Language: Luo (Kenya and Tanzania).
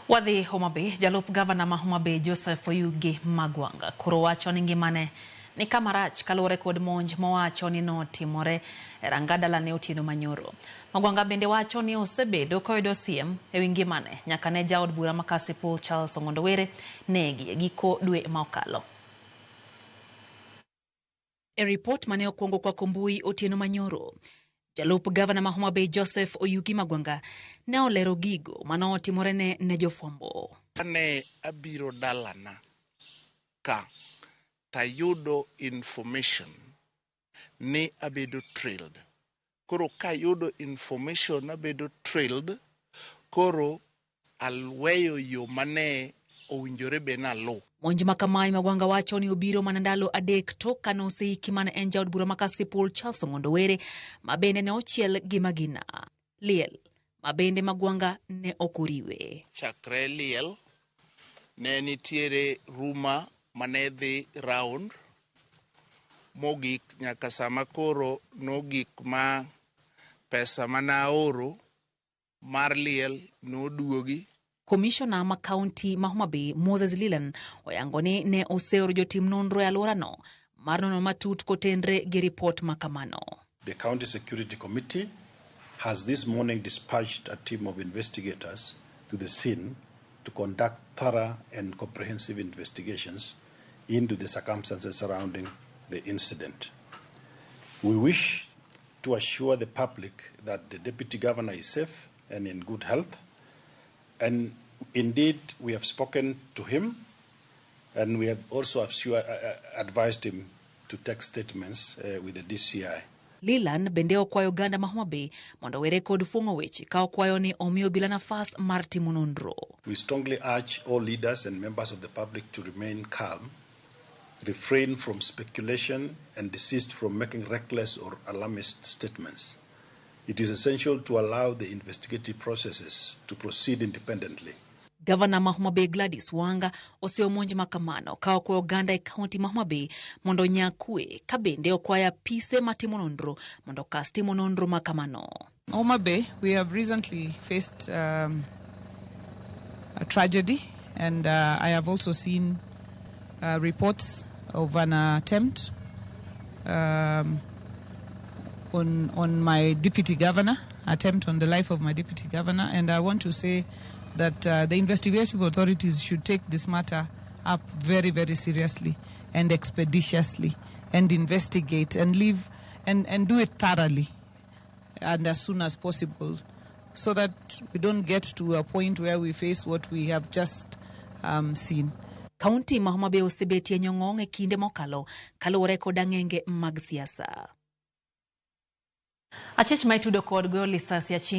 Wadhi Homa Bay, jalup gavana ma Homa Bay Joseph Oyugi Magwanga koro wacho ni ngimane ni kama rach kaluwore kod monj mowacho ni notimore e ranga dalane otieno manyoro. Magwanga bende wacho ni osebedo koyudo siem ewi ngimane nyaka ne jaod bura ma Kasipul Charles Ong'ondo Were negi e giko dwe ma okalo. E ripot mane okwongo kwako mbui otieno manyoro, jalup gavana ma Homa Bay Joseph Oyugi Magwanga ne olero gigo mane otimorene ne jofwambo. Kane abiro dalana ka tayudo information ni abedo trailed. Koro kayudo information abedo trailed, koro alweyo yo mane owinjore bed naluw. Monj ma kamae Magwanga wacho ni obiro mana ndalo 3 tok kane oseiki mane en jaod bura ma Kasipul Charles Ong'ondo Were ma bende ne ochiel gi magina. Liel ma bende Magwanga ne ok oriwe. Chakre liel ne nitiere ruma mane dhi round mogik nyaka sama koro nogik ma pesa mane aoro mar liel noduogi. Komishona ma kaunti ma Homa Bay Moses Leland oyango ni ne oseoro jotim nonro e alworano mar nono matut kotenre gi ripot ma kamano. The County Security Committee has this morning dispatched a team of investigators to the scene to conduct thorough and comprehensive investigations into the circumstances surrounding the incident. We wish to assure the public that the Deputy Governor is safe and in good health. And indeed, we have spoken to him, and we have also advised him to take statements with the DCI. Leland bende okwayo oganda ma Homa Bay mondo owere kod fuong'o weche ka okwayo ni omi obila nafas mar timo nonro. We strongly urge all leaders and members of the public to remain calm, refrain from speculation, and desist from making reckless or alarmist statements. It is essential to allow the investigative processes to proceed independently. Gavana ma Homa Bay Gladys Wanga oseyo monj ma kamano ka okwayo oganda e kaunti ma Homa Bay mondo onya kwe ka bende okwayo apise matimo nonro mondo okas timo nonro ma kamano. Homa Bay, we have recently faced a tragedy, and I have also seen reports of an attempt on my deputy governor, attempt on the life of my deputy governor, and I want to say that the investigative authorities should take this matter up very, very seriously and expeditiously, and investigate and leave and do it thoroughly and as soon as possible, so that we don't get to a point where we face what we have just seen. Kaunti ma Homa Bay osebetie nyong'ong' e kinde mokalo kaluwore kod ang'enge mag siasa. Achich ma itudo kod goyo lisasi aching'